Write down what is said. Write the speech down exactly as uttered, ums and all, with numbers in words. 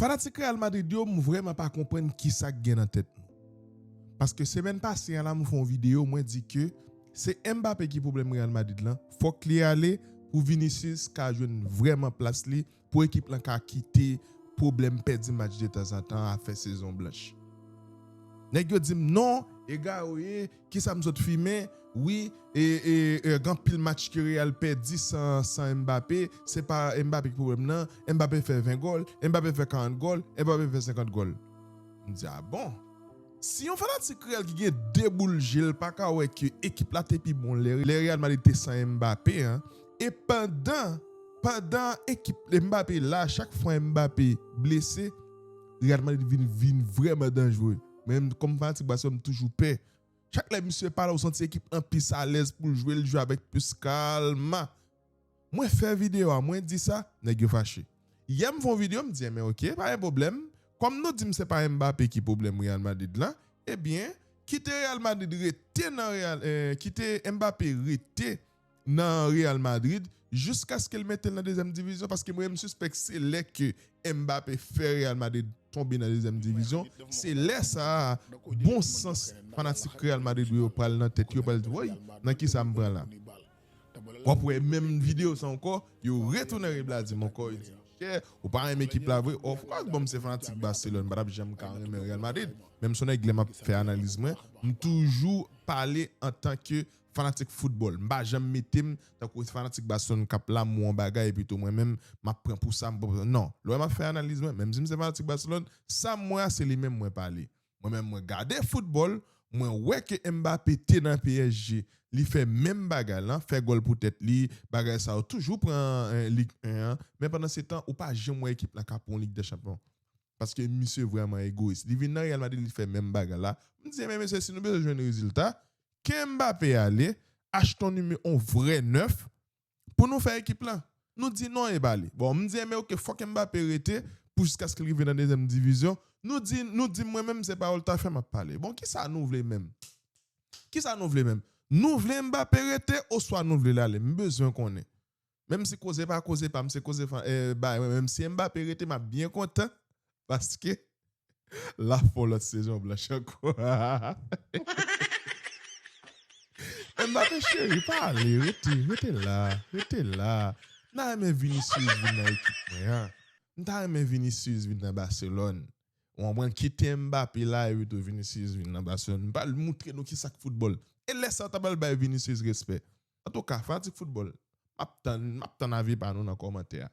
Fanatik Real Madrid yo, m vrèman pa konprann kisa k gen nan tèt nou. Paske semèn pase a la, m fè yon videyo, mwen di ke se Mbappé ki pwoblèm Real Madrid lan. Fòk li ale pou Vinicius ka jwenn vrèman plas li, pou ekip lan ka kite pwoblèm pèdi match de tanzantan a fè sezon blanch. Nèg yo di m non, egare w ye, kisa m sot fimen, wi, e, e, e, gen anpil match ke Real pèdi san, san Mbappé, se pa Mbappé ki pwoblèm nan, Mbappé fè ven gòl, Mbappé fè karant gòl, Mbappé fè senkant gòl. M di, a bon? Si yon fanatik Real ki gen de boul je l pa ka wè ke ekip la te pi bon lè, lè Real Madrid te san Mbappé an, e pandan, pandan ekip Mbappé la, chak fwa Mbappé blese, Real Madrid vin, vin vrèman danjere. Men kòm fanatik Barcelone, m toujou pè. Chak lè misye pale, ou santi ekip lan plis alèz pou l jwe, l jwe avèk plis kalm. Mwen fè videyo a, mwen di sa, nèg yo fache. Yè m fè yon videyo, m di, enben oke, pa gen pwoblèm. Kòm nou di m se pa Mbappé ki pwoblèm Real Madrid la, ebyen, kite Real Madrid rete nan Real, eh, kite Mbappé rete nan Real Madrid jiskaske l mete l nan dezyèm divizyon, paske mwen, m sispèk se lè ke Mbappé fè Real Madrid tonbe nan dezyèm divizyon, se lè sa a, bon sans fanatik Real Madrid yo pral nan tèt yo, pral di, woy, nan kisa m pran la? W ap wè menm videyo sa ankò, yo retounen rebladi m ankò, yo di, monchè, ou pa renmen ekip la vre? Of course, bon, m se fanatik Barcelone, m pa t ap janm ka renmen Real Madrid. Menm si yon nèg lè m ap fè analiz mwen, m toujou pale antanke fanatik foutbòl. M pa janm mete m tankou fanatik Barcelone k ap la, m wè yon bagay, epi tou mwen menm, m ap pran pou sa, m pran pou sa. Non, lè m ap fè analiz mwen, menm si m se fanatik Barcelone, sa m wè a, se li menm mwen pale. Mwen menm, mwen gade foutbòl, mwen wè ke Mbappé te nan P S G, li fè menm bagay lan, fè gòl pou tèt li, bagay sa yo toujou pran, eh, Lig en an, men pandan se tan, ou pa janm wè ekip lan ka pran yon Lig dè Chanpyon. Paske misye vrèman egoyis. Li vin nan Real Madrid, li fè menm bagay la. M di, men mesye, si nou bezwen jwenn rezilta, ke Mbappé ale, achte yon nime-, yon vrè nèf, pou nou fè ekip lan. Nou di non, e pa ale. Bon, m di, enben oke, fòk Mbappé rete pou jiskaske l rive nan dezyèm divizyon. Nou di, nou di mwen menm se pawòl tafya m ap pale. Bon, kisa nou vle menm? Kisa nou vle menm? Nou vle Mbappé rete oswa nou vle l ale? M bezwen konnen. Menm si koze pa koze pa m, se koze fa-, eh, bay mwen. Menm si Mbappé rete, m ap byen kontan. Paske l ap fè yon lòt sezon blanch ankò. Mbappé cheri, pa ale, rete, rete la, rete la. M ta renmen Vinicius vin nan ekip mwen an. M ta renmen Vinicius vin nan Barcelone. Ou konprann, kite Mbappé la epi tou Vinicius vin nan Barcelone. M pral moutre nou kisa k foutbòl. E lè sa, w ta pral bay Vinicius respè. Antouka, fanatik foutbòl, m ap tann, m ap tann avi pa nou nan kòmantè a.